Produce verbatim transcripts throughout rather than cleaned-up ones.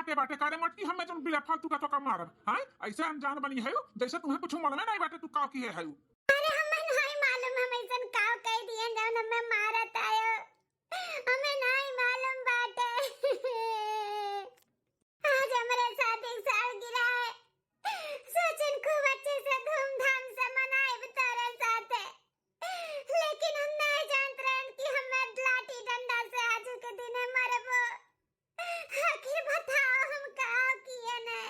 बाटे, बाटे, का रे मोटकी, हमें जौन बिना फालतू का तोका मारब, हाँ? ऐसे अनजान बनी है, जैसे तुम्हें कुछ मालूम है नहीं बाटे, तू का किहे है। अरे, हमें नहीं मालूम, हम ऐसन का कह दिए, जौन हमें मारत आयो, हमें नहीं मालूम बाटे। आज हमरे शादी के सालगिरह है, सोचन खूब अच्छे से धूमधाम से मनाइब तोरे साथे, लेकिन हम नहीं जानत रहन कि हमें लाठी डंडा से आज के दिने मरबो। आखिर बताओ, हम का किए ने?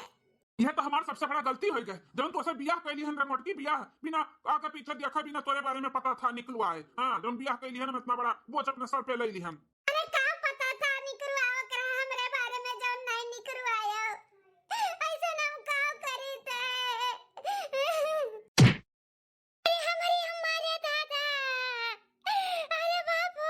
यह तो हमार सबसे बड़ा गलती होइ गए, जौन तोसे बियाह कैली हन रे मोटकी, बियाह बिना आगे पीछे देखा, बिना तोरे बारे में पता था निकलवाए। हाँ, जौन बियाह कैली हन, हम इतना बड़ा बोझ अपने सर पे ले ली हम। अरे का पता था निकलवाओ करा हमरे बारे में, जौन नहीं निकलवायो। ऐसे हम का करी थे? अरे हमरी हमारे दादा, अरे बाबू।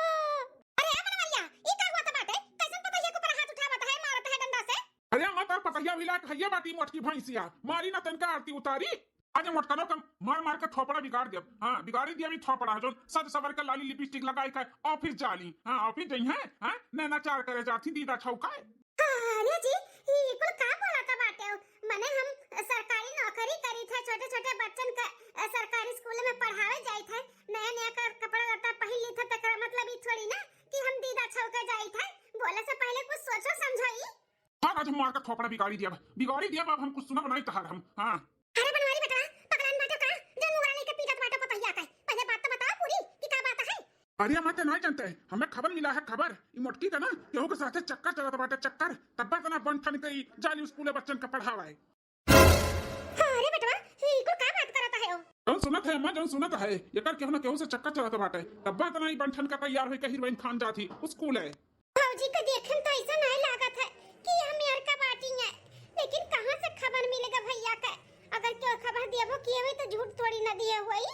अरे ए बनवरिया, ई का हुआ था बाटे? कैसन पतोहिया के ऊपर हाथ उठावत है, मारत है डंडा से? अरे अम्मा, तोर पतोहिया भी लायक हइये बाटी, मोटकी भैंसिया, मारी ना तनका आरती उतारी। आज मोटकनो के मार मार के थोपड़ा बिगाड़ दिया। हाँ, बिगाड़ी दिया भी थोपड़ा, जो सज सवर के लाली लिपस्टिक लगाई के ऑफिस जाली। हाँ, ऑफिस जइहैं, हाँ, नैना चार करे जाती दीदा छौकाए। अरे जी, ई कुल का बोलत बाटे हो? मने हम सरकारी नौकरी करी थे, छोटे छोटे बच्चन के, अ, सरकारी स्कूल में पढ़ावे जाई थे, नया नया क-, कपड़ा लत्ता पहिन ली थे, तेकर मतलब ई थोड़ी ना कि हम दीदा छौके जाई थे। बोले से पहले कुछ सोचो समझो ई। हाँ, आज हम मार के थोपड़ा बिगाड़ी दिया, बिगाड़ी दिया, अब हम कुछ सुनब नहीं तहार हम। हाँ। अरे बनवारी बेटा, पगलान बाटे का? जो मुंगरा लेके पीटत बाटे पतोहिया के। पहले बात तो बताओ पूरी कि का बात है? अरे अम्मा, ते नाय जानते, हमें खबर मिला है, खबर। ई मोटकी का ना केहू के साथे चक्कर चलत बाटे, चक्कर। तब्बा तना बन ठन के ई जाली स्कूले बच्चन के पढ़ावे। अरे बेटवा, ई कुल का बात करत है हो? जौन सुनत है अम्मा, जौन सुनत है, एकर केहू ना केहू से चक्कर चलत बाटे। तब्बा तना ई बन ठन के तैयार होई के हीरोइन खान जात ही स्कूले। भौजी के देखे में तो ऐसा नहीं लागत है कि हम यार का बाटी है, लेकिन कहाँ से खबर मिलेगा भैया के? अगर केहू खबर दिए हो किए हुई तो झूठ थोड़ी ना दिए हुई।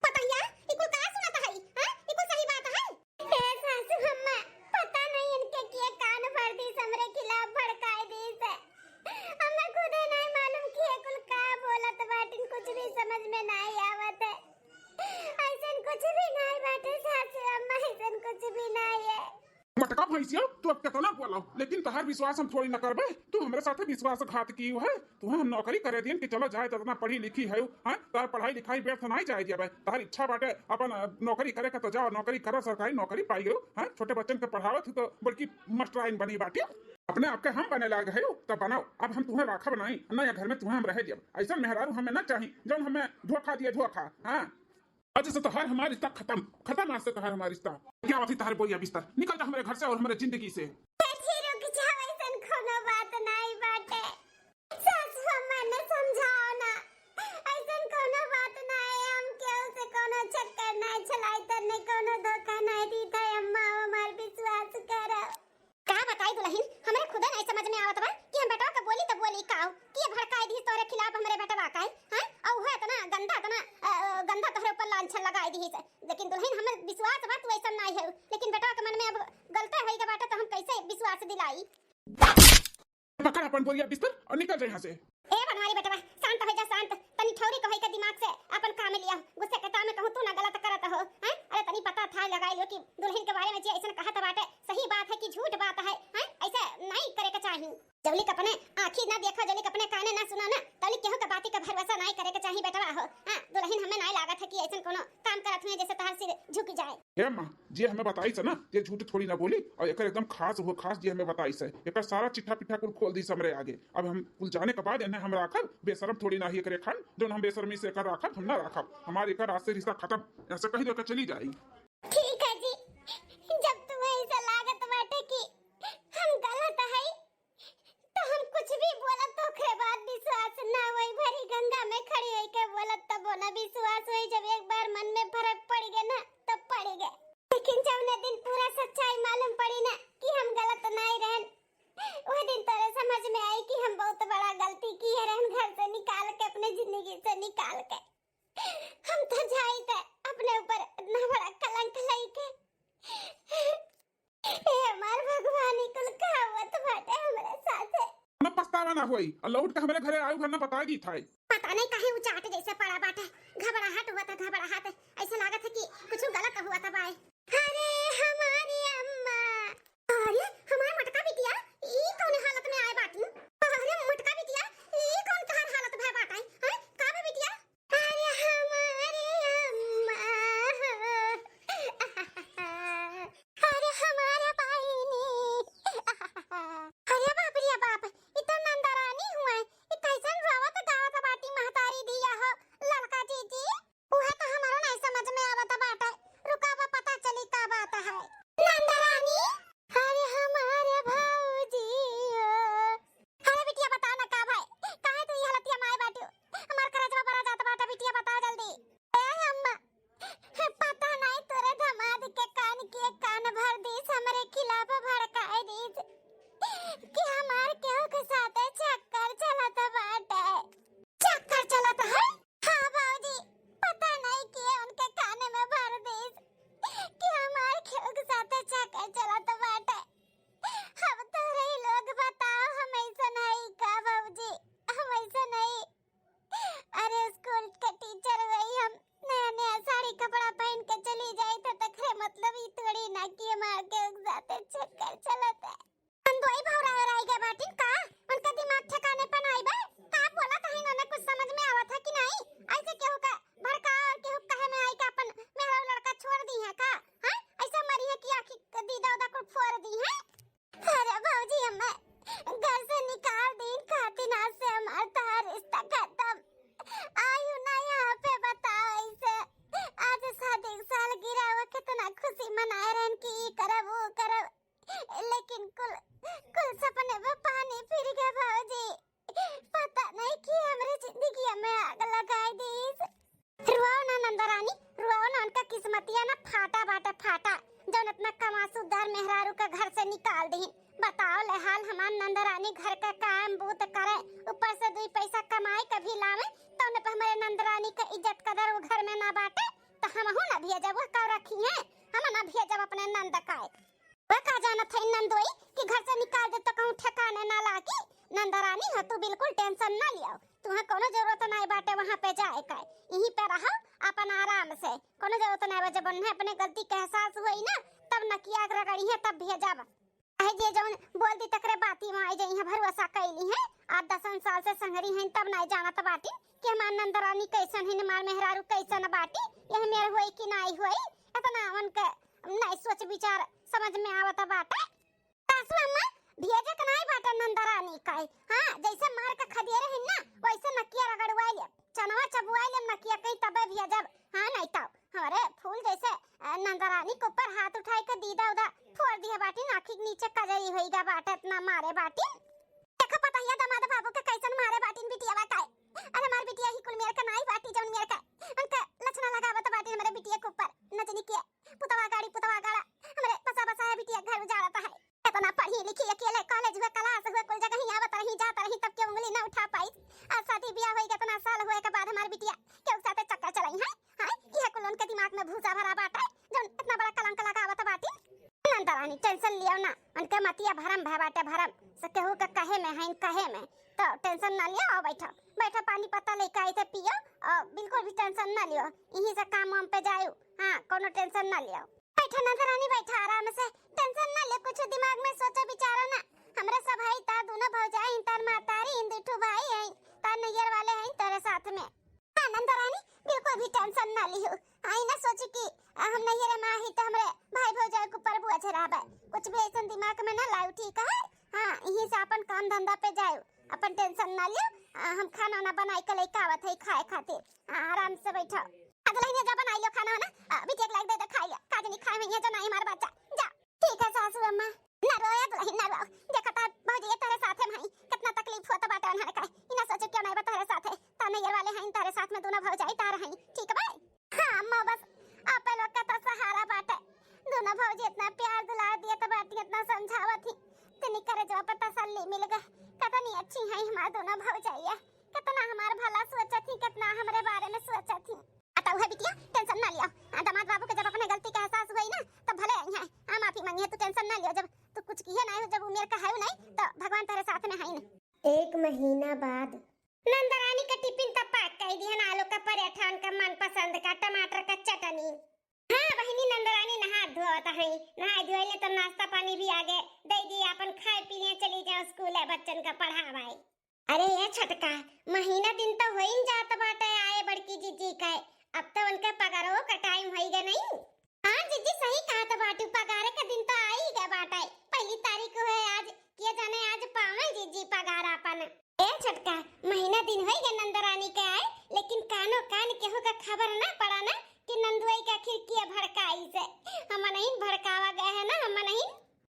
पतोहिया, ई कुल का सुनत हई? हाँ? ई कुल सही बात है? ए सासू अम्मा, पता नहीं इनके किए कान भर दी, हमरे खिलाफ भड़काए दी से। हमें खुदे नहीं मालूम कि ये कुल का बोलत बाटिन, कुछ भी समझ में नहीं आवत है। ऐसन कुछ भी नहीं बाटे सासू अम्मा, ऐसन कुछ भी नहीं है। मटका भैंसिया, तू अब कितना बोलो, लेकिन तोहार विश्वास हम थोड़ी न करबे। तू हमरे साथे विश्वासघात की है। तू हम नौकरी करे दिन कि चलो जाए, तो इतना पढ़ी लिखी है, हाँ? तोहार पढ़ाई लिखाई व्यर्थ नहीं जाए दिया भाई। तोहार इच्छा बाटे अपन, अ, नौकरी करे का तो जाओ, नौकरी करो, सरकारी नौकरी पाई गयो, हाँ? छोटे बच्चन के पढ़ावत हो तो बड़की मास्टराइन बनी बाटी। अपने आपके हम बने लाग है, तो बनाओ। अब हम तुम्हें राखब नहीं, ना ये घर में तुम्हें हम रहे दियब। ऐसा मेहरारू हमें ना चाही, जौन हमें धोखा दिए, धोखा, हाँ? आज से तोहार हमार रिश्ता खत्म, खत्म आज से तोहार हमार रिश्ता। क्या बात है तोहार बोरिया बिस्तर, निकल जा हमरे घर से और हमरे जिंदगी से। ए जी रुक जाओ, ऐसन कोनो बात नाई बाटे। सासू अम्मा ने समझाओ ना, ऐसन कोनो बात नाई है, हम केहू से कोनो चक्कर नाई चलाई, तन्ने कोनो धोखा नाई दी था अम्मा, हमार विश्वास करो। का बताई दुलहिन, हमरे खुदे नहीं समझ में आवत बा कि हम बेटवा के बोली त बोली काउ कि ये भड़काई दी तोरे खिलाफ हमरे बेटवा का, हैं? और वो इतना गंदा, इतना, अ, अ, गंदा तोहरे ऊपर लांछन लगाई दी से। लेकिन दुलहिन, हमें विश्वास बा तू ऐसा नहीं है, लेकिन बेटवा के मन में अब गलते होई के बाटे तो हम कैसे विश्वास दिलाई? पकड़ अपन बोरिया बिस्तर और निकल जा यहाँ से। ए बनवारी बेटवा, शांत हो जा, शांत। तनी ठौरी कहई के दिमाग से अपन काम लिया। गुस्से के ताव में कहूँ तू ना गलत करत हो, हैं? अरे तनी पता था लगाई लियो कि दुलहिन के बारे में जे ऐसन कहत बाटे, सही बात है कि झूठ बात है, हैं? ऐसे नहीं करे के चाही। जौलिक अपने आँखी ना देखा, जौलिक अपने काने ना सुना ना, तौलिक केहू के बाती का भरोसा नहीं करे के चाही बेटवा हो। हाँ, दुलहिन हमें नहीं लागत है कि ऐसन कोनो काम करत हुए जैसे तोहार सिर झुक जाए। हे माँ, जे हमें बताइस है ना, ये झूठ थोड़ी ना बोली, और एकर एकदम खास हो खास जे हमें बताइस है, एकर सारा चिट्ठा पिट्ठा कुल खोल दीस हमरे आगे। अब हम कुल जाने के बाद इन्हें हम राखब, बेशरम थोड़ी ना ही एकरे खान, जौन हम बेशरमी से एकर राखब, हम ना राखब। हमार एकर आज से रिश्ता खत्म, ऐसे कही दे के चली जाई। ठीक है जी, जब तुम्हें ऐसा लागत बाटे कि हम गलत हई, तो हम कुछ भी बोलब तो ओकरे बाद विश्वास ना होई। भरी गंगा में खड़ी होई के बोलब तबो ना विश्वास होई। जब एक बार मन में फर्क पड़ गए ना, तब पड़ गए। लेकिन जौने दिन पूरा सच्चाई मालूम पड़ी ना कि हम गलत नहीं रहन, वह दिन तोरे समझ में आई कि हम बहुत बड़ा गलती किए रहन, घर से निकाल के, अपने जिंदगी से निकाल के। हम तो जाई थे अपने ऊपर इतना बड़ा कलंक लाई के। ए हमार भगवान, ई कुल का होत बाटे हमरे साथे? ना पछतावा ना होई, और लौट के हमरे घरे आयु घर ना बताई दी थाई। पता नहीं काहे उ चाट जैसे पड़ा बाटे, घबराहट हुआ था, घबराहट। ऐसे लागत है कि कुछ गलत हुआ था बाय। अरे हमारी अम्मा, अरे हमार मटका बिटिया, ई कौन हालत में आए बाटी? फाटा, जौन इतना कमासुदार मेहरारू के घर से निकाल दीन। बताओ ले हाल हमार नंदरानी घर के काम बूत करे, ऊपर से दुई पैसा कमाए के भी लावे, तौने पे हमरे नंदरानी के इज्जत कदर वो घर में ना बाटे, तो हमहू ना भेजब, वो का रखी है, हम ना भेजब अपने नंद का। वो का जानत है नंदोई कि घर से निकाल दे तो कहूँ ठिकाने ना लागी। नंदरानी हो तू बिल्कुल tension ना लियो, तुहे कोनो जरूरत नाई बाटे वहाँ पे जाए का, यहीं पे रहो अपन आराम से, कोनो जरूरत नाई बा। जब उन्हें अपने गलती के एहसास होई ना, तब नकिया के रगड़ी है, तब भेजब। अहे जे जौन बोल दी तकरे बाती में आई जइहे, भरोसा कैली है, आठ दसन साल से संगरी हैं, तब नाई जानत बाटी कि हमार नंदरानी कैसन है, हमार मेहरारू कैसन बाटी, यह मेर होई कि नाई होई, इतना उनके नाई सोच विचार समझ में आवत बाटे। सासू अम्मा, भेजे के नाई बाटे नंदरानी का। हाँ, जैसे मार के खदेरे हैं ना, वैसे नकिया रगड़वाई ले, चनवा चबुआई ले नकिया कहीं तबे भेजब। हाँ, नहीं तो हमारे फूल जैसे, अ, नंदरानी के ऊपर हाथ उठाए के दीदा उदा फोड़ दिया बाटी, आँखी के नीचे कजरी होई गा बाटे, इतना मारे बाटी। देखा पता हिया दामाद बाबू के कैसन मारे बाटिन बिटिया का। अरे हमार बिटिया ही कुल मेर के नाई बाटी जौन मेर के। उनका लक्षणा लगावत बाटी हमारे बिटिया के ऊपर। नजनी के पुतवा गाड़ी पुतवा गाड़ा। हमारे बसा बसा है बिटिया घर उजाड़त है। इतना पढ़ी लिखी अकेले college हुए class हुए कुल जगह ही आवत रही जात रही तब के उंगली ना उठा पाई। आज शादी ब्याह होई इतना साल हुए के बाद हमार बिटिया के साथे चक्कर चलाई है। हाँ, यह कुल उनके दिमाग में भूसा भरा बाटे। जौन इतना बड़ा कलंक लगावत बाटी। नंदरानी tension लियो ना, उनके मतिया भरम भय बाटे भरम। से केहू के कहे में है, कहे में। तो tension ना लियो, आओ बैठो, बैठो पानी पत्ता लेके आई थे पियो, और बिल्कुल भी tension ना लियो, यहीं से काम वाम पे जायो। हाँ, कोनो tension ना लियो। बैठो नंदरानी बैठो आराम से, tension ना लियो, कुछ दिमाग में सोचो विचारो ना। हमरे सब है, तार दोनों भौजाई, तार मातारी, इन दुठो भाई है, तार नैयर वाले हैं तेरे साथ में। हाँ नंदरानी, बिल्कुल भी tension ना लियो। आई ना सोची कि, आ, हम नैहरे में आही तो हमरे भाई भौजाई के ऊपर बोझ रहबे। कुछ भी ऐसन दिमाग में ना लाओ, ठीक है? हाँ, यहीं से अपन काम धंधा पे जाओ, अपन tension ना लियो। आ, हम खाना ना बनाई के लेके आवत है खाए खातिर। हाँ, आराम से बैठो। अगले ही जा बनाई लियो खाना ना, आ, बिटिया के लाइक दे दे खाई लियो। काज नहीं खाए में ये जो नहीं हमारे बच्चा। जा। ठीक है सासू अम्मा, ना रोया दुल्हन ना रोओ। देखा ता भौजी ये तोहरे साथे में हई, कितना तकलीफ होत बाटे उन्हन का। ई ना सोचो क्यों नहीं बा तोहरे साथे, ता नैयर वाले हई, तोहरे साथ में दोनों भौजाई तार हई, ठीक बा? हाँ अम्मा, बस आप लोग का तो सहारा बाटे, दोनों भौजी इतना प्यार दुलार दिया तो बाटी, इतना समझावत ही, तनी करे जो पर तसल्ली मिल गए। कितनी अच्छी है हमार दोनों भौजाइया, कितना हमार भला सोचत ही, कितना हमरे बारे में सोचत ही। आ, तो उहे बिटिया, tension ना लियो। आ, दामाद बाबू के जब अपने गलती का एहसास होई ना, तब भले आई हैं। आ, माफी मांगी है, तू tension ना लियो। जब तू कुछ किए ना हो, जब उम्र का है नहीं, तो भगवान तेरे साथ में है ना। एक महीना बाद। नंदरानी का टिफिन तो pack कर दिहन, आलू का पराठा, उनका मनपसंद का, टमाटर का चटनी। हाँ बहिनी, नंदरानी नहा धोवत है, नहा धोइले तो नाश्ता पानी भी आगे दे दिए, अपन खाए पीने चली जाओ स्कूल है, बच्चन का पढ़ावाए। अरे ए छोटका, महीना दिन तो होइन जात बाटे आए बड़की जिज्जी के, अब तो उनके पगारो का time होई गए नहीं। हाँ जिज्जी, सही कहत बाटू, पगारे का दिन तो आई गए बाटे, पहली तारीख हुए आज, के जाने आज पावे जिज्जी पगार अपन। ए छोटका, महीना दिन होई गए नंदरानी के आए, लेकिन कानो कान केहू का खबर ना पड़ा ना कि नंदुआई का खिड़किया भड़काई से। हम नहीं भड़कावा गए है ना, हम नहीं।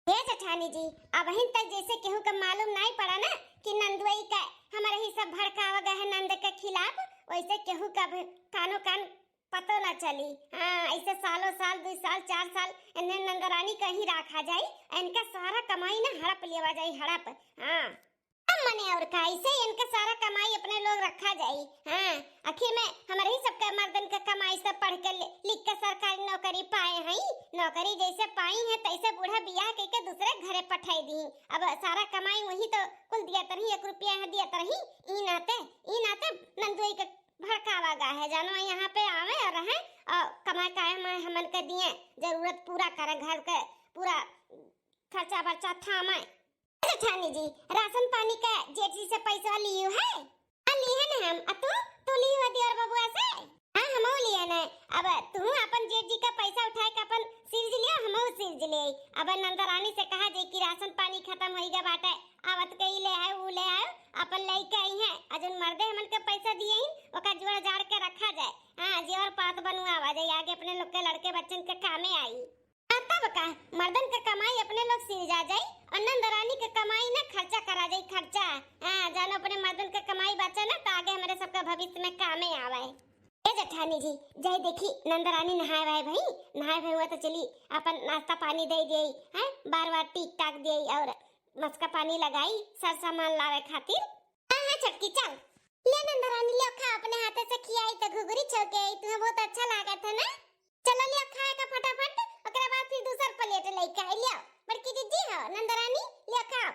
हे जेठानी जी, अबहिन तक जैसे केहू के मालूम नाई पड़ा ना कि नंदुआई का हमारे ही सब भड़कावा गए है नंद के खिलाफ, वैसे केहू का भी कानो कान पतो ना चली। हाँ, ऐसे सालों साल, दो साल, चार साल इन्हें नंदरानी कहीं रखा जाई, इनका सारा कमाई ना हड़प लेवा जाई, हड़प। हाँ। अब मने और का, ऐसे इनके सारा कमाई अपने लोग रखा जाई। हाँ, आखिर में हमारे ही सबके मर्दन के कमाई से पढ़ के लि-, लिख के सरकारी नौकरी पाए हैं, नौकरी जैसे पाई हैं तैसे बूढ़ा बियाह के, के दूसरे घरे पठाई दी। अब सारा कमाई वही तो कुल दिया तरही, एक रुपया है दिया तरही, ई नाते, ई नाते नंदुई के भड़कावा गा है, जानो यहाँ पे आवे और रहे और कमाए काए हमारे हमन के दिए, जरूरत पूरा करे, घर के पूरा खर्चा बर्चा थामे। जेठानी जी, राशन पानी का जेठ जी से पैसा लियो है? हाँ, लिहन हम। आ तू, तू लियो है देवर बबुआ से? हाँ, हमहू लिहन है। अब तू अपन जेठ जी का पैसा उठाए के अपन सिरज लियो, हमहू सिरज ले। अब नंदरानी से कहा जे कि राशन पानी खत्म होई गया बाटे, आवत के ई ले आए, ऊ ले आए, अपन लेके आई है। अजन मर्दे हमन के पैसा दिए ही, ओका जोड़ जाड़ के रखा जाए। हाँ, जेवर पात बनवावा जाए, आगे अपने लोग के लड़के बच्चन के कामे आई। हाँ, तब का, मर्दन के कमाई अपने लोग सिरजा जाई और नंदरानी के कमाई ना खर्चा करा जाई, खर्चा। हाँ, जानो अपने मर्दन के कमाई बचे ना, तो आगे हमारे सबका भविष्य में कामे आवे। ए जेठानी जी, जाई देखी नंदरानी नहाए वाए भई, नहाए भई हुआ तो चली अपन नाश्ता पानी दे देई, हैं, बार बार टीक टाक देई और मस्का पानी लगाई, सर सामान लावे खातिर। हाँ हाँ छोटकी चल। ले नंदरानी, ले खा, अपने हाथे से खियाई तो घुघुरी छौके आई, तुम्हें बहुत अच्छा लागत है ना। चलो ले खाए का फटाफट, ओकरे बाद फिर दूसर प्लेट लेके आई। ले बड़की दीदी हो नंदरानी, ले खाओ।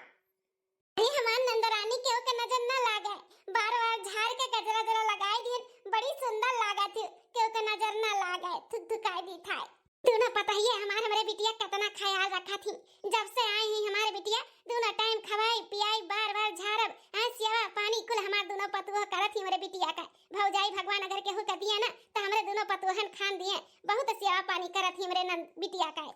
अरे हमार नंदरानी केहू के नजर ना लागे, बार बार झाड़ के गजरा जरा लगाई दिहन, बड़ी सुंदर लागत ही, केहू के नजर ना लागे, थुक थुकाई दी थाए। दोनों पतहिए हमार हमरे बिटिया केतना ख्याल रखत ही, जब से आई ही हमार बिटिया दोनों टाइम खवाई पियाई, बार बार झाड़ब, आ सेवा पानी कुल हमार दोनों पतुआ करत ही हमरे बिटिया का। भौजाई भगवान अगर केहू के दिए ना तो हमरे दोनों पतुहन खान दिए, बहुत सेवा पानी करत ही हमरे नंद बिटिया का।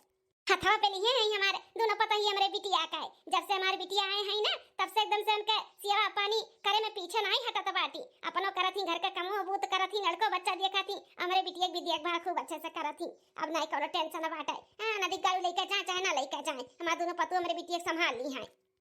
हथवा पे लिए हैं हमार दोनों पतोही हमरे बिटिया का। जब से हमार बिटिया आए हैं ना, तब से एकदम से उनके सेवा पानी करे में पीछे नाहीं हटत बाटी। अपनो करत ही घर के कमो बूत करत ही, लड़को बच्चा देखत ही, हमरे बिटिया के भी देखभाल खूब अच्छे से करत ही। अब नाहीं कौनो टेंशन बाटे। हाँ, नदी गाड़ू लेके जाए चाहे ना लेके जाए, हमार दोनों पतोह हमरे बिटिया के संभाल ली हैं।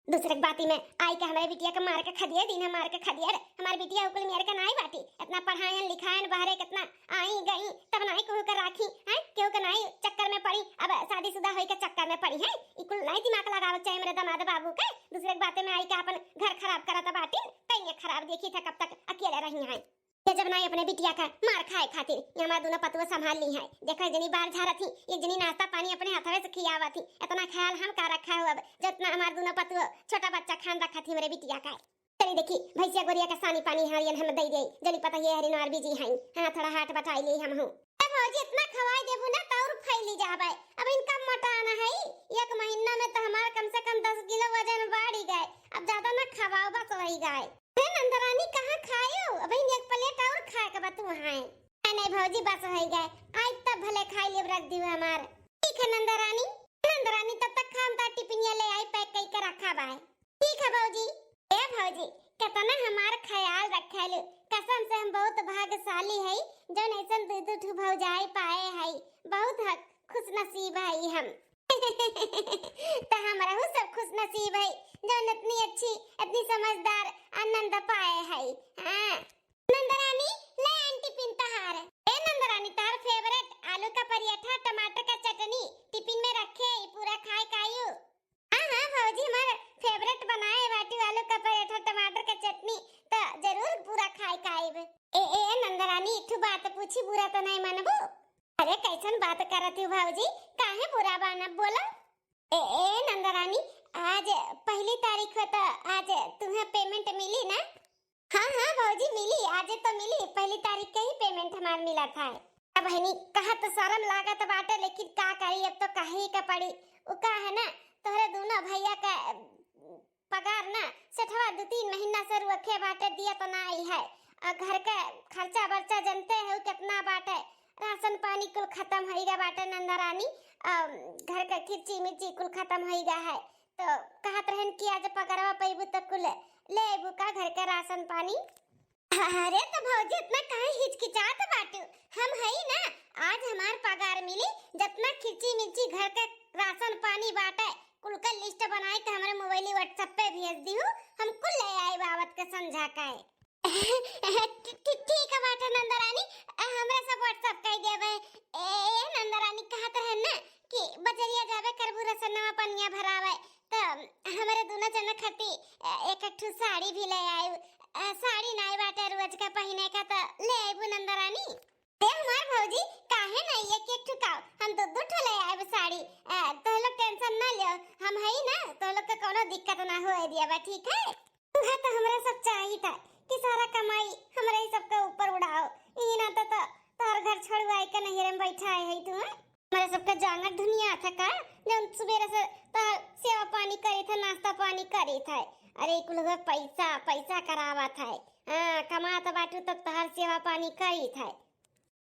दूसरे के बाती में आई के हमरे बिटिया के मार के खदिए दिन है, मार के खदिए रे। हमार बिटिया उकुल मेर के नाहीं बाटी, इतना पढ़ायन लिखायन, बहरे कितना आई गई, तब नाहीं केहू के राखी, हैं? केहू के नाहीं चक्कर में पड़ी। अब शादीशुदा होई के चक्कर में पड़ी है, इकुल नाहीं दिमाग लगावे के चाही हमरे दामाद बाबू के। दूसरे के बाते में आई के अपन घर खराब करत बाटी, कहीं खराब देखी था कब तक अकेले रही हैं। ये जब नाहीं अपने बिटिया का मार खाए खातिर, ये हमार दोनों पतुआ संभाल ली हैं। देखो, एक जनी बार झारत ही, एक जनी नाश्ता पानी अपने हथवे से खियावत ही। इतना ख्याल हम का रखा हो अब, जितना हमार दोनों पतुआ छोटा बच्चा खान रखत ही हमरे बिटिया का। चली देखी, भैंसिया गोरिया के सानी पानी हारियन हम दे दे, जनी पतोहिए हरी नार बीजी हैं। हाँ, थोड़ा हाथ बटाई ले हम हूँ। ए भौजी, इतना खवाई देबू ना तो और फैली जाबे। अब इनका मोटाना है, एक महीना में तो हमार कम से कम दस किलो वजन बढ़ी गए। अब ज्यादा ना खवाओ, बस वही गए। अरे नंदरानी, कहाँ खायो? अबहिन एक प्लेट और खाए के बा तुहाए। नहीं, नहीं भौजी, बस होइ गए, आज तब भले खाई लेब, रख दियो हमार। ठीक है नंदरानी। नंदरानी, तब तक खान ता टिफिनिया ले आई, पैक कई के रखा बाय। ठीक है भौजी। ए भौजी, कितना हमार ख्याल रखेलु, कसम से हम बहुत भाग्यशाली है, जौन ऐसन दू दू ठू भौजाई पाए है, बहुत ह-, खुशनसीब है हम। त हमरहू सब खुश नसीब है, जौन इतनी अच्छी, इतनी समझदार आ नंद पाए है। हाँ। नंदरानी, ले आन टिफिन तहार। ए नंदरानी, तहार favourite आलू का पराठा, टमाटर का चटनी टिफिन में रखे, ई पूरा खाए कायू। हाँ, हाँ भौजी, हमार favourite बनाए बाटी आलू का पराठा, टमाटर का चटनी, त जरूर पूरा खाए कायब। ए, ए, ए नंदरानी, एक ठो बात पूछी, बुरा तो नहीं मानबू? अरे, कैसन बात करत हो भौजी? काहे बुरा मानब, बोलो। ए, ए नंदरानी, आज पहली तारीख हो तो आज तुम्हें payment मिली ना? हाँ, हाँ भौजी, मिली, आज तो मिली, पहली तारीख के ही payment हमार मिला था। अब बहनी, कहा तो शर्म लागत बाटे, लेकिन का करी, अब तो कहे ही के पड़ी। उ का है ना, तोहरे दोनों भैया का पगार ना सेठवा दू तीन महीना से रुखे बाटे, दिया तो ना आई है। आ घर के खर्चा बर्चा जनते हो कितना बाटे, राशन पानी कुल खत्म होइगा बाटे नंदरानी। आ घर के खिर्ची मिर्ची कुल खत्म होइगा है, तो कहत रहन कि आज पगरवा पैबू तो कुल ले अबू का घर के राशन पानी? अरे तो भौजी, इतना काहे हिचकिचात बाटू? हम हई ना, आज हमार पगार मिली, जितना खिर्ची मिर्ची घर के राशन पानी बाटे, कुल का list बनाए के हमरे mobile WhatsApp पे भेज दिहू, हम कुल ले आइब आवत के संझा का। ठी-, ठी-, ठीक है बाटे नंदरानी, हमरे सब WhatsApp कर देबे। ए, ए नंदरानी, कहत रहन ना कि बजरिया जाबे करबू रसनवा पनिया भरावे, त हमरे दोनों जन खाती, अ, एक एक ठो साड़ी भी ले आइब। अ, साड़ी नाई बाटे रोज का पहिने का, त ले आइबू नंदरानी। ए हमार भौजी, काहे नाई एक एक ठो काओ, हम दो दो ठो ले आइब साड़ी। अ, तोह लोग tension ना लियो, हम हई ना, तोह लोग के कोनो दिक्कत ना होए दिया बा, ठीक है? तुहे तो हमरा सब चाहित है कि सारा कमाई हमरे ही सबके ऊपर उड़ाओ। ई ना तो, तो तोहर घर छोड़वाए के नैहरे में बैठाए है तू, हैं? हमरे सबके जांगर धुनिया था का, जौन सुबेरे से तोहर सेवा पानी करी था, नाश्ता पानी करी था। अरे कुल हुए पैसा, पैसा करावा था। हाँ, कमात बाटू तो तोहर सेवा पानी करी था।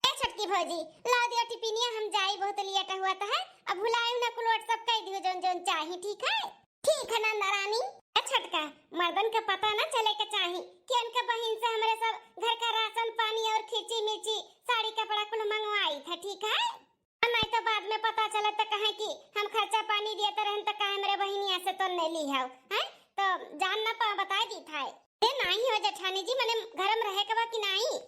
ए छोटकी भौजी, ला दियो टिफिनिया, हम जाई, बहुत late हुआ था है। अब भुलायू ना, कुल WhatsApp कर दियो जौन जौन चाही, ठीक है? ठीक है नंदरानी। ए छोटका, मर्दन के पता ना चले के चाही कि उनके बहिन से हमरे सब घर का राशन पानी और खिर्ची मिर्ची साड़ी कपड़ा कुल मंगवाई था, ठीक है? आ नहीं तो बाद में पता चले तो कहे कि हम खर्चा पानी दिए तो रहन तो काहे हमरे बहिनिया से तो नहीं ली है, हैं? तो जान ना पा बताए दी था। ए नहीं हो जेठानी जी, मने घर में रहे के बा कि नहीं?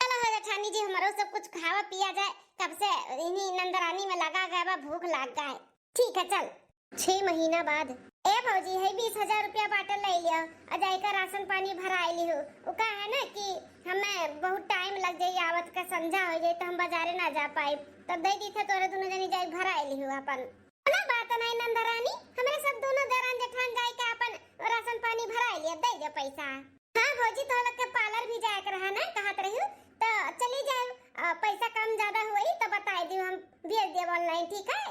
चलो हो जा, जेठानी जी, हमरो सब कुछ खावा पिया जाए, कब से इन्हीं नंदरानी में लगा गए बा, भूख लाग गए। ठीक है, चल। छह महीना बाद। ए भौजी, है बीस हजार रुपया बाटे, ले लियो, आ जाए का राशन पानी भराए लिहो। उ का है ना कि हमें बहुत टाइम लग जाई आवत का, संझा हो जाई तो हम बाजारे ना जा पाई, तब दे दी थे तोरे दोनों जनी जाए भराए लिहो अपन। ना बात नहीं नंदरानी, हमरे सब दोनों देरान जेठान जाए के अपन राशन पानी भराए लिया, दे दे पैसा। हाँ भौजी, तो लोग के पार्लर भी जाए के रहा ना, कहत रही, तो चली जाए, अ, पैसा कम ज्यादा हुई तो बताए दियो, हम भेज देब ऑनलाइन, ठीक है?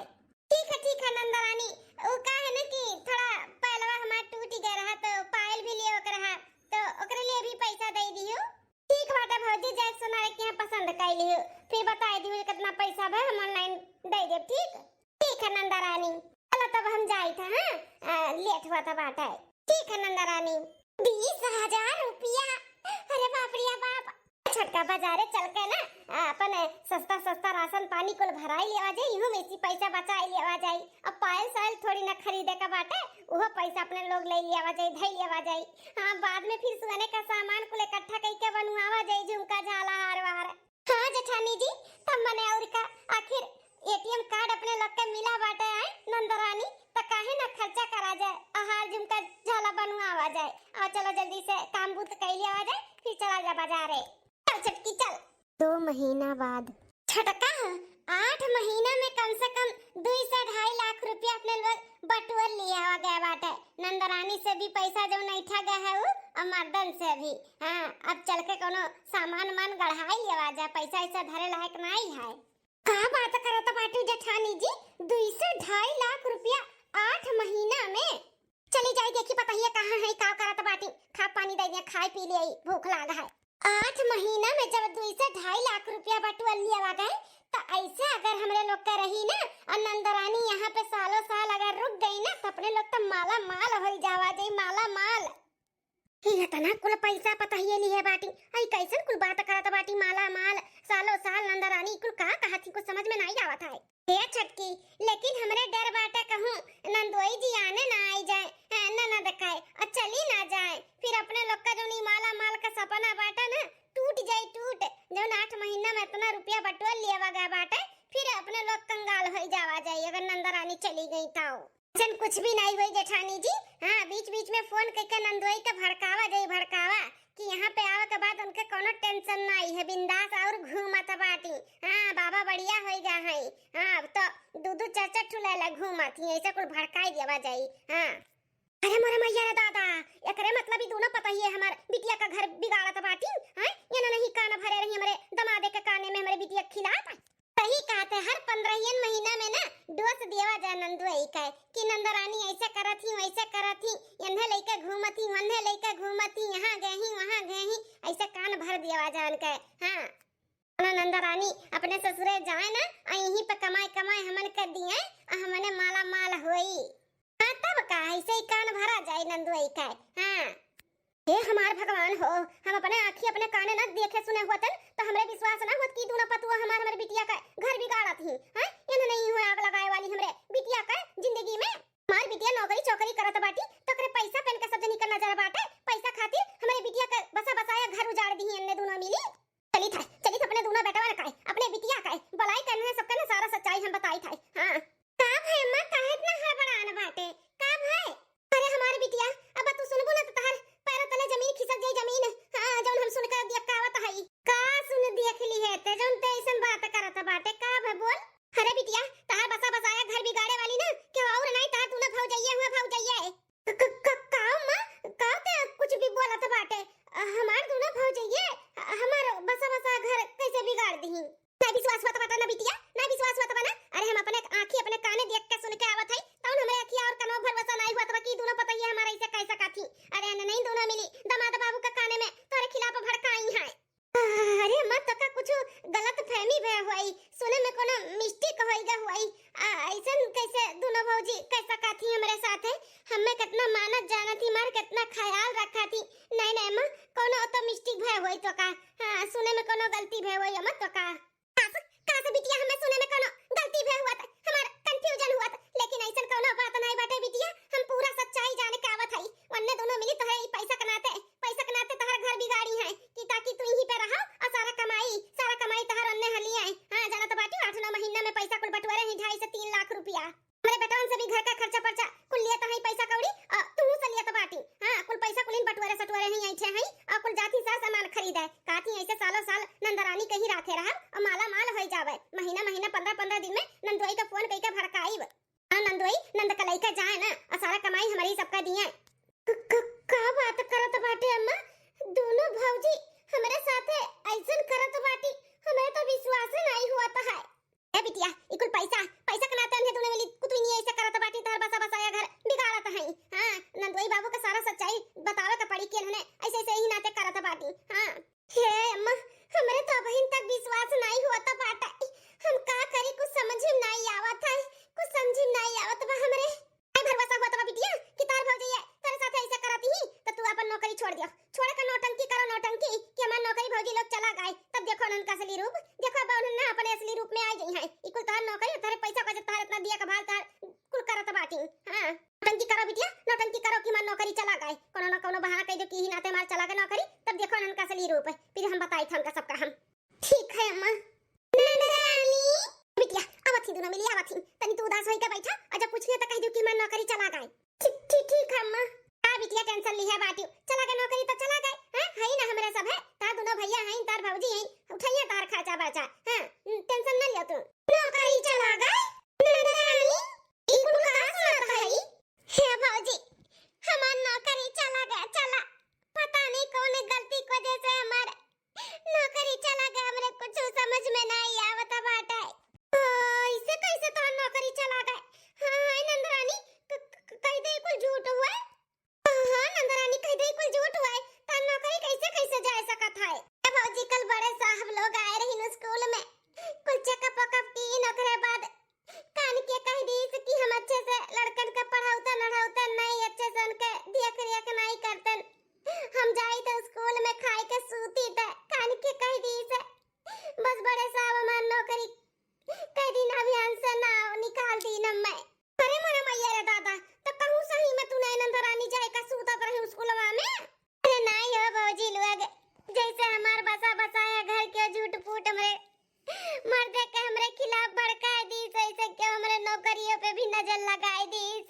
ठीक है, ठीक है नंदरानी, वो का है ना कि थोड़ा पैलवा हमार टूट गया रहा तो पायल भी लिए ओकर रहा, तो ओकरे लिए भी पैसा दे दियो। ठीक बाटे भौजी, जय सोनारे के यहाँ पसंद कर लियो, फिर बताए दियो कितना पैसा बा, हम ऑनलाइन दे देब, ठीक? ठीक है नंदरानी, चलो तब हम जाइत है, हाँ? आ, लेट हुआ था बाटे। ठीक है नंदरानी। बीस हजार रुपया, अरे बाप रे बाप। छोटका, बाजारे चल के ना, आ, अपन सस्ता सस्ता राशन पानी कुल भराई लेवा जाई, इहू में से पैसा बचाई लेवा जाई। अब पायल सायल थोड़ी ना खरीदे का बाटे, उहो पैसा अपने लोग ले लेवा जाई, धई लेवा जाई। हाँ, बाद में फिर सोने का सामान कुल इकट्ठा कई के बनवावा जाई, झुमका, झाला, हार वार। हाँ जेठानी जी, तब मने और का, आखिर एटीएम कार्ड अपने लोग के मिला बाटे, आए नंदरानी, त काहे ना खर्चा करा जाए, अहार झुमका, झाला बनवावा जाए। और चलो जल्दी से काम बूत कैले आवा जाए, फिर चला जा बाजारे। चल छोटकी चल। दो महीना बाद। छोटका, आठ महीना में कम से कम दुई से ढाई लाख रुपया अपने लोग बटुअर लिया हो गया बाटे। नंदरानी से भी पैसा जो नैठा गया है उ, और मर्दन से भी। हाँ, अब चल के कोनो सामान मान गढ़ाई लेवा जा, पैसा ऐसा धरे लायक नहीं है। का बात करत बाटू जेठानी जी, दुई से ढाई लाख रुपया आठ महीना में? चली जाई देखी पतहिया कहाँ है, का करत बाटी, खा पानी दे दिया, खाए पी ले, भूख लाग है। आठ महीना में जब दुई से ढाई लाख रुपया बटुअर लिया गए, त ऐसे अगर हमरे लोग के रही ना, और नंदरानी यहाँ पे सालों साल अगर रुक गई ना, तो अपने लोग तो माला माल हो जावा जाई, माला माल। ही इतना कुल पैसा पतहिए लिए बाटी, आई कैसन कुल बात करत बाटी, माला माल, सालों साल नंदरानी, कुल का कहत ही, कुछ समझ में नहीं आवत है। हे छोटकी, लेकिन हमरे डर बाटे कहूँ नंदोई जी आने ना आई जाए, हैं, ननद काहे, और चली ना जाए, फिर अपने लोग का जौन ई माला माल का सपना बाटे ना, टूट जाई टूट, जौन आठ महीना में इतना रुपया बटोर लिया गया बाटे, फिर अपने लोग कंगाल हो जावा जाई अगर नंदरानी चली गई तो। ऐसन कुछ भी नहीं होई जेठानी जी। हाँ, बीच बीच में फोन करके नंदोई के भड़कावा जाई, भड़कावा, कि यहाँ पे आवे के बाद उनके कोनो टेंशन नहीं है, बिंदास और घूमत बाटी। हाँ, बाबा बढ़िया होई गा है। हाँ, अब तो दू दू चार चार ठुला ला घूमत ही, ऐसे कुल भड़काई देवा जाई। हाँ। अरे मोरे मैया रे दादा, एकरे मतलब ई दोनों पतहिए हमार बिटिया का घर बिगाड़त बाटी, हैं? ये ना नहीं कान भरे रही हमरे दमादे के काने में हमरे बिटिया के खिलाफ। सही कहत है, हर पंद्रहियन महीना में ना डोस देवा जाए नंदुआई का कि नंदरानी ऐसे करत ही, वैसे करत ही, एन्हे लइके घूमत ही, वन्हे लइके घूमत ही, यहाँ गए ही, वहाँ गए ही, ऐसे कान भर देवा जाए उनके। हाँ, ना नंदरानी अपने ससुरे जाए ना, आ यहीं पे कमाए कमाए हमन के दिए, आ हमने माला माल होई। हाँ, तब का, ऐसे ही कान भरा जाए नंदुआई का। हाँ। हे हमार भगवान हो, हम अपने आँखी अपने काने ना देखे सुने होतन, तो हमरे विश्वास ना होत कि दोनों पतुआ हमार, हमरे बिटिया का घर बिगाड़त ही, हैं? एन्हे नहीं हुए आग लगाए वाली हमरे बिटिया का जिंदगी में। हमार बिटिया नौकरी चौकरी करत बाटी, तो ओकरे पैसा पेन के सब जनी का नजर बाटे, पैसा खातिर हमरे बिटिया का बसा बसाया घर उजाड़ दी एन्ने दोनों मिली। चली था, चली था अपने दोनों बेटवा का, अपने बिटिया का, बलाई करने सबके ना सारा सच्चाई हम बताई था। हाँ। का भय अम्मा, काहे इतना हड़बड़ान बाटे? का भय? अरे हमार बिटिया, अब तू सुनबू ना तो तहर पैर तले जमीन खिसक जाई जमीन। हाँ, जौन हम सुन के दियक्कावत हई। का सुन दियक ली है ते, जौन ते ऐसन बात करत बाटे? का भय बोल? अरे बिटिया, तहर बसा बसाया घर बिगाड़े वाली ना, केहू और नहीं, तहर तू ना भौजइये हुआ, भौजइये। क-, क-, क-, का माँ, का ते कुछ भी बोलत बाटे? अ, हमार दोनों भौजइये, अ, हमार बसा बसा घर कैसे बिगाड़ दिही? ना विश्वास होत बाटे ना बिटिया, ना विश्वास होत बा ना। अरे हम अपने आँखी अपने काने देख के सुन के आवत हई, तौन हमरे अँखिया और कनवा भरोसा नाई होत बा कि दोनों पतइये हमार ऐसे कैसे काथी। अरे न नहीं दोनों मिली दमाद बाबू के काने में तोरे खिलाफ भड़काई हैं। अरे अम्मा, तो का कुछ गलत फहमी भय हुई, सुने में कोनो मिस्टेक होई गा हुई। आ, ऐसन कैसे दोनों भौजी कैसा काथी हमरे साथे? हमें कितना मानत जानत ही, मार कितना ख्याल रखा थी। नहीं नहीं अम्मा, कोनो तो मिस्टेक भय हुई तो का? हाँ, सुने में कोनो गलती भय हुई अम्मा तो का? कास, कास बिटिया हमें महीना महीना, पन्द्रह पन्द्रह दिन में नंदोई का फोन कइके भड़काइब। हाँ नंदोई, नंद का लइका जाए ना, अउर सारा कमाई हमरे ही सबका दिए। क-, क-, का बात करत बाटे अम्मा? दोनों भौजी हमरे साथे अइसन करत बाटी, हमरे तो विश्वास नाहीं होत है। ए बिटिया, ई कुल पैसा, पैसा के नाते उन्हें दोनों मिली कुतुइनी ऐसे करत बाटी, तहर बसा बसाया घर बिगाड़त हई। हाँ, नंदोई बाबू का सारा सच्चाई बतावे के पड़ी कि उन्हें ऐसे ऐसे ही नाते करत बाटी। हाँ। हे अम्मा, हमरे तो अबहिन तक विश्वास नाहीं होत बाटे। हम का करी, कुछ समझ में नाहीं आवत है, कुछ समझ में नाहीं आवत बा हमरे। नाहीं भरोसा होत बा बिटिया कि तोर भौजैया तोरे साथे ऐसे करत ही, त तू अपन नौकरी छोड़ दियो। छोड़ के नौटंकी करो, नौटंकी कि हमार नौकरी भौजी लोग चला गए, तब देखो उनका असली रूप, देखो अब उन्हें ना अपने असली रूप में आ गई हैं। ई कुल तोहर नौकरी, तोहरे पैसा का जब तोहर इतना दिया का भाल तोहर कुल करत बाटी। हाँ, नौटंकी करो बिटिया, नौटंकी करो कि हमार नौकरी चला गए, कोनो ना कोनो बहाना कह दो कि ही नाते हमार चला गए नौकरी, तब देखो उनका असली रूप, फिर हम बताई था उनका सबका हम। ठीक है अम्मा। नंद रानी। बिटिया, आवत ही दोनों मिली, आवत ही। तनी तू उदास होई के बैठा, अउर जब पूछिए तो कह दियो कि हमार नौकरी चला गए। ठीक, ठीक, ठीक है अम्मा। का बिटिया टेंशन लिहे बाटियो, चला गए नौकरी तो चला गए, हैं? है ही ना हमरे सब है, तार दोनों भैया हैं, तार भौजी हैं, उठाइए तार खर्चा बर्चा, हाँ, टेंशन ना लियो तू। नौकरी चला गए? नंद रानी, ई कुल का सुनत हई? हे भौजी, हमार नौकरी चला गए, चला। पता नहीं कौन गलती की वजह से हमार नौकरी चला गए, हमरे कुछ समझ में नाहीं आवत बाटे। ओ, ऐसे कैसे तोर नौकरी चला गए? हाँ, हाँ, नंदरानी, क-, क-, कह दे कुल झूठ हुआ। हाँ, हाँ, नंदरानी कह दे कुल झूठ हुआ। तोर नौकरी कैसे, कैसे जा सकत है? ए भौजी, कल बड़े साहब लोग आए रहिन स्कूल में, कुल चेकअप वकअप कीन, ओकरे बाद कान के कह दीस कि हम अच्छे से लड़कन का पढ़ाउतन, नढ़ाउतन नहीं, अच्छे से उनके देख रेख नहीं करतन। हम जाई त स्कूल में खाए के सूती त कान के कह दीस, बस बड़े साहब हमार नौकरी कह दिन अभियान से ना निकाल दीन मैं। अरे मोरे मैया रे दादा, त कहूँ सही में तू नहीं नंदरानी जाए का सूतत रही स्कूलवा में? अरे नाई हो भौजी लोग, जैसे हमार बसा बसाया घर के झूठ फूट हमरे मर्दे के हमरे खिलाफ भड़काए दीस, ऐसे क्यों हमरे नौकरियों पे भी नजर लगाए दीस।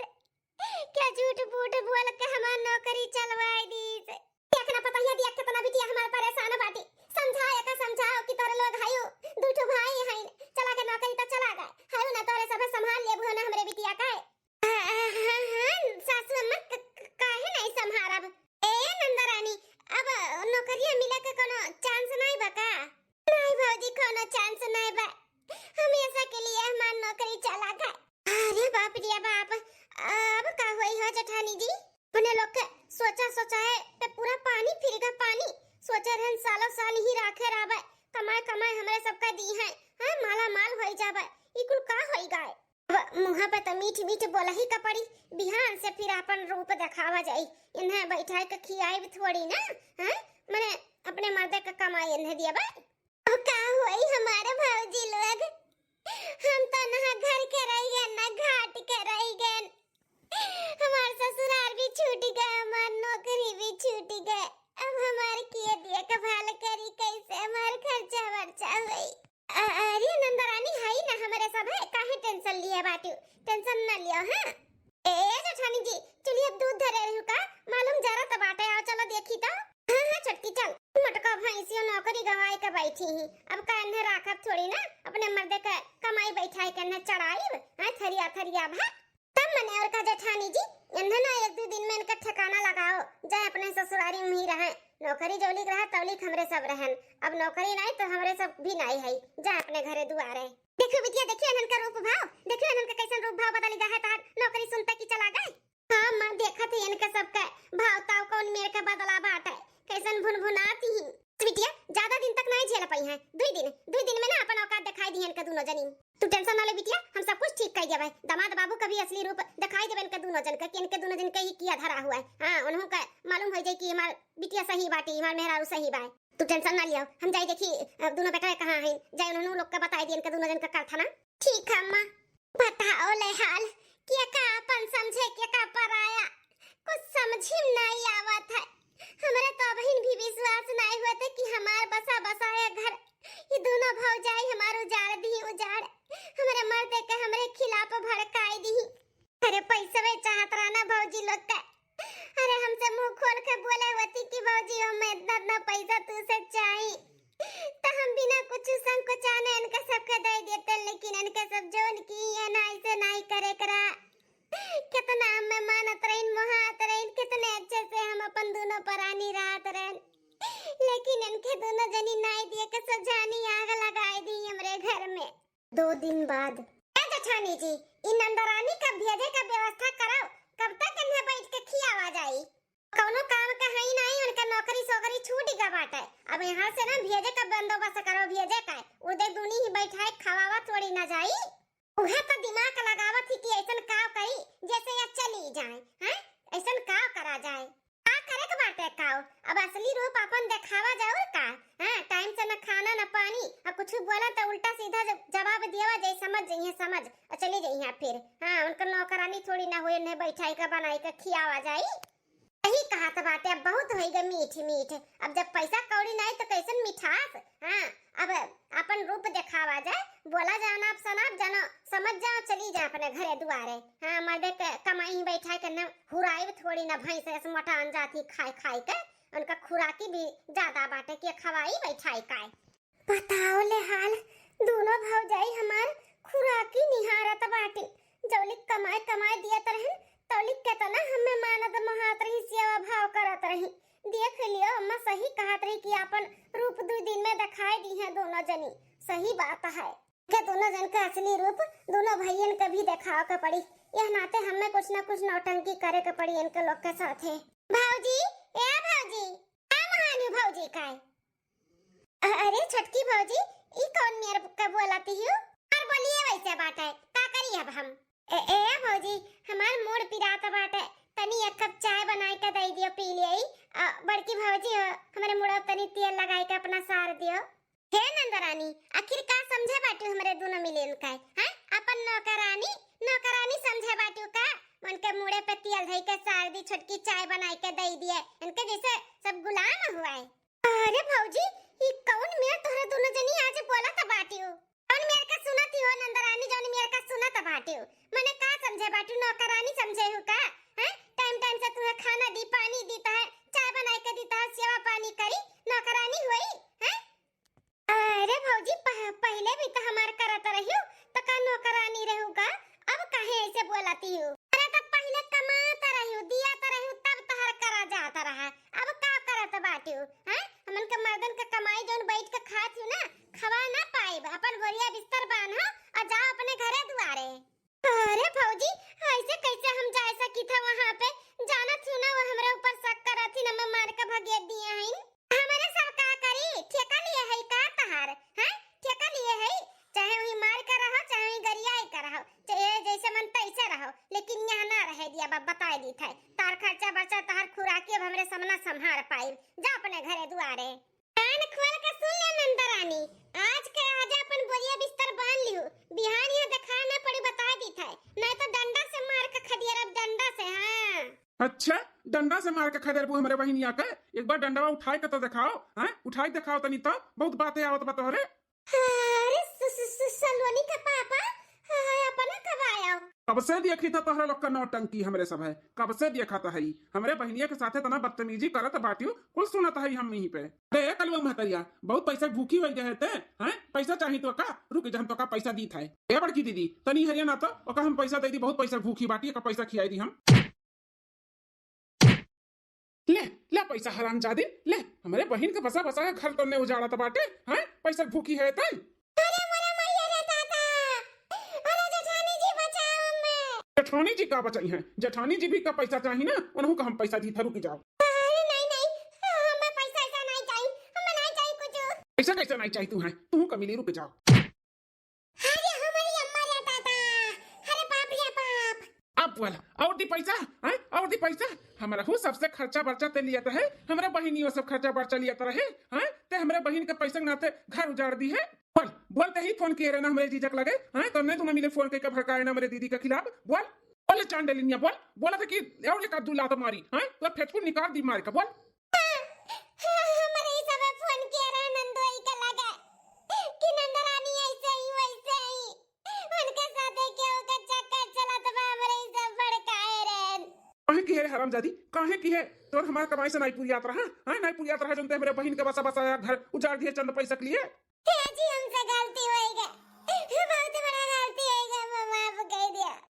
क्या झूठ फूट बोल के हमार नौकरी चलवाए दीस। देख ना पतोहिया दिया कितना बिटिया हमार परेशान बाटी। समझाए का समझाओ कि तोरे लोग हयो, दू ठो भाई हैं, चला के नौकरी तो चला गए, हयो ना तोरे सभे संभाल लेबू ना हमरे बिटिया का। हाँ, हाँ, हाँ, सासू अम्मा, क-, क-, काहे नहीं संभारब? ए नंदरानी, अब नौकरिया मिले के कोनो चांस नहीं बा का? नहीं भौजी, कोनो चांस नहीं बा। हमेशा के लिए हमार नौकरी चला गए। अरे बाप रे बाप, अब का होई हो जेठानी जी? अपने लोग के सोचा सोचा है पे पूरा पानी फिर गया पानी। सोचे रहन सालों साल ही राखे रहबे, कमाए कमाए हमरे सबका दी है, हैं, माला माल होई जाबे। ई कुल का होई गए? अब मुँह पे तो मीठ मीठ बोलही का पड़ी, बिहान से फिर अपन रूप देखावा जाई। इन्हें बैठाए के खियाइब थोड़ी ना, हैं? मने अपने मर्दे के कमाई इन्हें दिया बा। अब का होई हमारे भौजी लोग? हम तो ना घर के रह गए, ना घाट के रह गए। हमार ससुराल भी छूट गए, हमार नौकरी भी छूट गए। अब हमार के देखभाल करी, कैसे हमार खर्चा वर्चा होई? अ-, अरे नंदरानी, हई ना हमरे सब है, काहे टेंशन लिए बाटू? टेंशन ना लियो, हाँ? ए जेठानी जी, चुलिया दूध धरे रहू का? मालूम जरत बाटे, आओ चलो देखी तो। हाँ, हाँ छोटकी चल। मोटका भैंसियो नौकरी गंवाई के बैठी ही, अब का इन्हें राखब थोड़ी ना, अपने मर्दे के कमाई बैठाई के इन्हें चढ़ाई, हाँ थरिया थरिया भा। तब मने और का जेठानी जी, इन्हें ना एक दू दिन में इनका ठिकाना लगाओ, जाए अपने ससुरारी में ही रहे। नौकरी जौलिक रहा तौलिक हमरे सब रहन, अब नौकरी नहीं तो हमरे सब भी नहीं है, जाए अपने घरे दुआरे। देखो बिटिया, देखियो इन्हन का रूप भाव, देखियो इन्हन का कैसन रूप भाव बदल गया है तार नौकरी सुनते कि चला गए। हाँ माँ, देखत है इनके सबके भाव ताव कौन मेर के बदला बाटे, कैसन भुनभुनाती ही। बिटिया, ज्यादा दिन तक नहीं झेल पाई हैं, दुई दिन, दुई दिन में ना अपन औकात दिखाई दी इनके दोनों जनी। तू टेंशन ना ले बिटिया, हम सब कुछ ठीक कर देबे। दामाद बाबू का भी असली रूप दिखाई देबे इनके दोनों जन के कि इनके दोनों जन के ही किया धरा हुआ है। हाँ, उन्हों का मालूम हो जाए कि हमार बिटिया सही बाटी, हमार मेहरारू सही बा। तू टेंशन ना लियो, हम जाई देखी, अ, दोनों बेटा कहाँ हैं, जाई उन्होंने लोग का बताई दी इनके दोनों जन का कारखाना। ठीक है अम्मा। बताओ ले हाल, के का अपन समझे, के का पराया, कुछ समझी में नहीं आवत है। हमरे तो अबहिन भी विश्वास नहीं होते कि हमार बसा बसाया घर, ये दोनों भौजाई हमार उजाड़ दी, उजाड़। हमरे मर्दे के हमरे खिलाफ भड़काई दी। अरे पैसवे चाहत रहा ना भौजी लोग का। अरे हमसे मुंह खोल के बोले होती कि भौजी हमें इतना इतना पैसा तू से चाही, तो हम बिना कुछ संकोचाने इनका सबके दे देते। कि इनके सब जौन की है ना, ऐसे नाहीं करे करा। कितना हमें मानत रहिन, मोहात रहिन, कितने अच्छे से हम अपन दुनो परानी रहत रहन, लेकिन इनके दुनो जनी नाई दिए के सजानी आग लगाए दी हमरे घर में। दो दिन बाद, ए जेठानी जी, इ नंदरानी का भेजे का व्यवस्था कराओ, कब तक इन्हें बैठ के खियावा जाई? कौनो काम का है ही नहीं, उनका नौकरी सोकरी छूट गया बाटे। अब यहाँ से ना भेजे का बंदोबस्त करो, भेजे का। उदय दूनी ही बैठाए खवावा थोड़ी ना जाई। उहे तो दिमाग लगावत ही कि ऐसन काव करी जैसे या चली जाए, हैं? ऐसन काव करा जाए? का करे के बाटे काव? अब असली रूप अपन देखावा जरूर का? हाँ, टाइम से न खाना न पानी, और कुछ बोला तो उल्टा सीधा ज-, जवाब दियावा, जै समझ जइहे समझ, और चली जइहे फिर। हाँ, उनका नौकरानी थोड़ी ना हुए, उन्हें बैठाई का बनाई का खियावा जाई। सही कहत बाटे, अब बहुत होई गए मीठ मीठ। अब जब पैसा कौड़ी नाई तो कैसन मिठास? हाँ, अब अपन रूप देखावा जाए, बोला जाना, आप सनाब जानो, समझ जाओ, चली जा अपने घरे दुआरे। हाँ, मर्दे के कमाई ही बैठा के न हुराई थोड़ी ना, भैंस ऐसे मोटान जाती खाए खाए के, उनका खुराकी भी ज्यादा बाटे कि खवाई बैठाई काय। बताओ ले हाल, दोनों भौजाई हमार खुराकी निहारत बाटी। जौलिक कमाए कमाए दियत रहन, तौलिक केतना हमें मानत मोहात रही, सेवा भाव करत रही। देख लियो, अम्मा सही कहत रही कि आपन रूप दू दिन में दिखाई दी है दोनों जनी। सही बात है। के दोनों जन के असली रूप दोनों भैयन के भी देखावे के पड़ी। यह नाते हमें कुछ ना कुछ नौटंकी करे के पड़ी इनके लोग के साथे। भौजी, ए भौजी, का महानी भौजी का? अ-, अरे छोटकी भौजी, ई कौन मेर के बोलती हो? और बोलिए वैसे बात है, का करी अब हम? ए, ए भौजी, हमार मूड पिरात बाटे, तनी एक कप चाय बनाई के दे दियो, पी लिये। अ, बड़की भौजी हो, हमरे मुड़वा तनी तेल लगाई के अपना सार दियो। हे नंदरानी, आखिर का समझे बाटू हमरे दोनों मिलेन का? हैं? अपन नौकरानी, नौकरानी समझे बाटू का? उनके मुड़े पे तेल धई के सार दी, छोटकी चाय बनाई के दे दिए, इनके जैसे सब गुलाम हुआ है। अरे भौजी, ई कौन मेर तोहरे दोनों जनी आज बोलत बाटियो? कौन मेर का सुनत हो नंदरानी, जौन मेर का सुनत बाटियो? मने का समझे बाटू, नौकरानी समझे हो का? हैं? टाइम टाइम से तुम्हें खाना दी, पानी दी, तहे चाय बनाई के दी, तहे सेवा पानी करी, नौकरानी होई, हैं? अरे भौजी, पह-, पहिले भी तो हमार करत रहियो, तो का नौकरानी रहू का? अब काहे ऐसे बोलती हो? अरे तो पहिले कमात रहियो, दियात रहियो, तब तोहर करा जात रहा, अब का करत बाटियो, हैं? हमन के मर्दन के कमाई जौन बैठ के खात हो ना, खवा ना पाइब। अपन बोरिया बिस्तर बांधो और जाओ अपने घरे दुआरे। अरे भौजी, ऐसे कैसे हम जा सकी था वहाँ पे? जानत हो ना, वो हमरे ऊपर शक करत ही, हमें मार के भगे दिए हैं। हमरे सब का करी? ठेका लिए है का तहार? हैं? ठेका लिए है? चाहे वही मार के रहो, चाहे वही गरियाई के रहो, चाहे जैसे मन तैसे रहो, लेकिन यहाँ ना रहे दिया, बाप बताए दी था। तार खर्चा बर्चा, तहार खुराकी अब हमरे समना संभार पाई। जा अपने घरे दुआरे। कान खोल के सुन ले नंदरानी, आज के आज अपन बोरिया बिस्तर बांध लिहू, बिहान यहाँ दिखाए ना पड़ी, बता दी था, नहीं तो डंडा से मार के खदियर अब डंडा से। हाँ। अच्छा, डंडा से मार के खदेरबू हमरे बहिनिया के? एक बार डंडवा उठाए के तो दिखाओ, हैं? उठाए के दिखाओ तनी तो, बहुत बातें आवत बा तोहरे। अरे सु-, सु-, सु-, सलोनी का पापा, हाँ, हाँ, अपना कब आया? कब से देखी था तोहरा लोग का नौटंकी हमरे सब है, कब से देखा था हई, हमरे बहिनिया के साथे तना बदतमीजी करत बाटियो, कुल सुनत हई हम यहीं पे। अरे ए कलुआ महतरिया, बहुत पैसा भूखी होई गए ते, हैं? पैसा चाही तो का? रुक जा, हम तो का पैसा दी था। ए बड़की दीदी, तनी हरिया ना तो, ओका हम पैसा दे दी, बहुत पैसा भूखी बाटी, का पैसा खियाई दी हम। ले, ले पैसा हरामजादी, ले, हमरे बहिन के बसा बसा के घर तोने उजाड़त बाटे, हैं? पैसा भूखी है तन। अरे मोरे मैया रे दादा, अरे जेठानी जी बचाओ हमें। जेठानी जी का बचाई हैं? जेठानी जी भी का पैसा चाही ना, उन्हों का हम पैसा दी था, रुक जाओ। अरे नहीं, नहीं, हमें पैसा ऐसा नहीं चाहिए, हमें नहीं चाहिए कुछ। पैसा कैसा नहीं चाहिए तू है? तू का मिली, रुक जाओ। अरे हमारी अम्मा रे दादा, अरे बाप रे बाप। अब बोल, और दी पैसा, हैं? और दी पैसा? हमरा हु सबसे खर्चा बर्चा ते लियत रहे, हमरा बहिनियो सब खर्चा बर्चा लियत रहे, हैं? ते हमरे बहिन के पैसा के नाते घर उजाड़ दी है। बोल, बोलते ही फोन किए रहे ना हमरे जीजक लगे, हैं? तो नहीं तुम्हें मिले फोन करके भड़काए ना हमरे दीदी के खिलाफ। बोल, बोले चांडलिनिया, बोल, बोला था कि और एक आध दू लात मारी, हैं? तो फेचकुन निकाल दी मार का, बोल। हमरे ही सबे फोन किए रहे नंदोई के लगे कि नंदरानी ऐसे ही वैसे ही, उनके साथे केहू के चक्कर चलत बा, हमरे ही सब भड़काए रहे। काहे की है रे हरामजादी, काहे की है? तोर हमार कमाई से नाई पुरियात रहा, हाँ, नाई पुरियात रहा, जौन ते हमरे बहिन के बसा बसाया घर उजाड़ दिए चंद पैसा के लिए। हे जी, हमसे गलती होई गए, बहुत बड़ा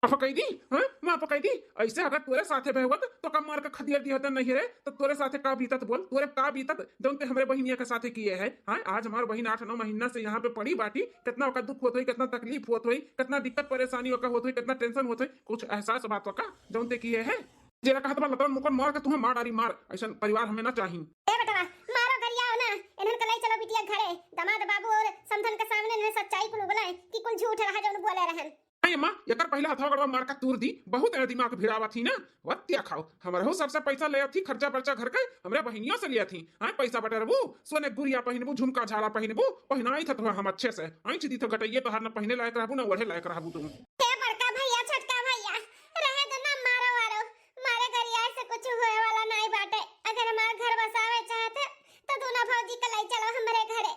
माफ कइ दी, हाँ, माफ कइ दी। ऐसे अगर तोरे साथे भय होत तो कब मार के खदेड़ दिया होता नहीं रे, तो तोरे साथे का बीतत बोल, तोरे का बीतत जौन ते हमरे बहिनिया के साथे किहे है, हाँ? आज हमार बहिन आठ नौ महीना से यहाँ पे पड़ी बाटी, कितना ओका दुख होत होई, कितना तकलीफ होत होई, कितना दिक्कत परेशानी ओका होत होई, कितना tension होत होई, कुछ एहसास बात ओका जौन ते किहे है? जेरा कहत बा लतवन मुकन मार के तुहे मार डारी मार, ऐसन परिवार हमें ना चाही। ए बेटवा, मारो गरियाओ ना, इन्हन के लाई चलो बिटिया घरे, दामाद बाबू और समधन के सामने इन्हें सच्चाई कुल उगलाए कि कुल झूठ रहा जौन बोले रहन। अरे माँ, एकर पहले हथवा गड़वा मार के तूर दी, बहुत एने दिमाग भिड़ावा थी ना। वत्या खाओ, हमरहू सबसे पैसा ले थी, खर्चा बर्चा घर के हमरे बहिनियों से लिया थी। हाँ, पैसा बटरबू, सोने गुरिया पहिनबू, झुमका झाला पहिनबू, पहिनाई था तुहा हम अच्छे से। आँच दी तो गटइये तोहार न पहिने लायक रहबू, न ओढ़े लायक रहबू तुम। हे बड़का भैया, छोटका भैया, रहे दो ना, मारो वारो, मारे गरियाए से कुछ होए वाला नाई बाटे। अगर हमार घर बसावे चाहत है, तो दूना भौजी के लाई चलो हमरे घरे।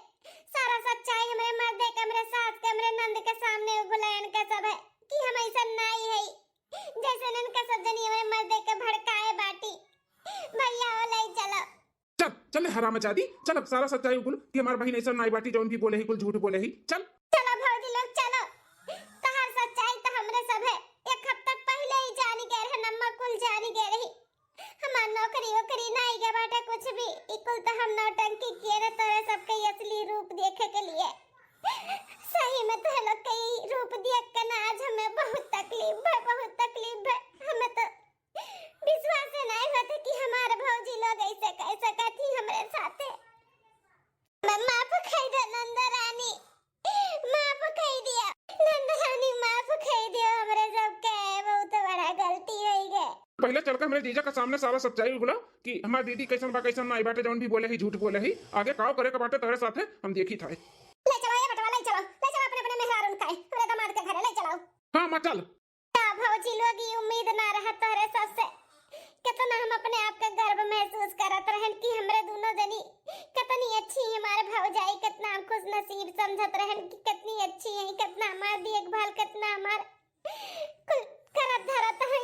सारा सच्चाई हमरे मर्दे के, हमरे सास के, हमरे नंद के सामने उगलायन के सब है कि हम ऐसन नाई है, जैसे इनका सब जनी हमरे मर्दे के भड़काए बाटी। भैया, ओ लाई चलो। चल, चल हरामजादी, चल, अब सारा सच्चाई उगल कि हमार बहिन ऐसन नाई बाटी, जौन भी बोले ही, कुल झूठ बोले ही। चल। चलो भौजी लोग, चलो। तहार सच्चाई तो हमरे सब है। एक हफ्ता पहले ही जानी गए रहे, अम्मा कुल जानी गए रही। हमार नौकरी वोकरी नाई के बाटे कुछ भी। ई कुल तो हम नौटंकी किए रहे तोरे सबके असली रूप देखे के लिए। सही में तोहे लोग के ई रूप देख के ना आज हमें बहुत तकलीफ है, बहुत तकलीफ है। हमें तो विश्वास नाई होते कि हमार भौजी लोग ऐसे कह सकत ही हमरे साथे। हमें माफ कह दे नंद रानी, माफ कह दिया नंद रानी, माफ कह दिया हमरे सबके, बहुत बड़ा गलती हो गए। पहले चल के हमरे जीजा के सामने सारा सच्चाई बोला कि हमार दीदी कैसन बा, कैसन नाई बाटे, जौन भी बोले ही, झूठ बोले ही। आगे काव करे के बाटे तोहरे साथे, हम देखी था। ले चलो ये बेटवा, ले चलो, ले चलो अपने, अपने मेहरारून का, हमरे दामाद के घरे ले चलो। हाँ माँ, चल। का भौजी लोग, ई उम्मीद ना रहा तोहरे सबसे। कितना हम अपने आप का गर्व महसूस करत रहन कि हमरे दोनों जनी कितनी अच्छी हमारे भौजाई, कितना हम खुश नसीब समझत रहन कि कितनी अच्छी है, कितना हमार देखभाल, कितना हमार कुल करत धरत है।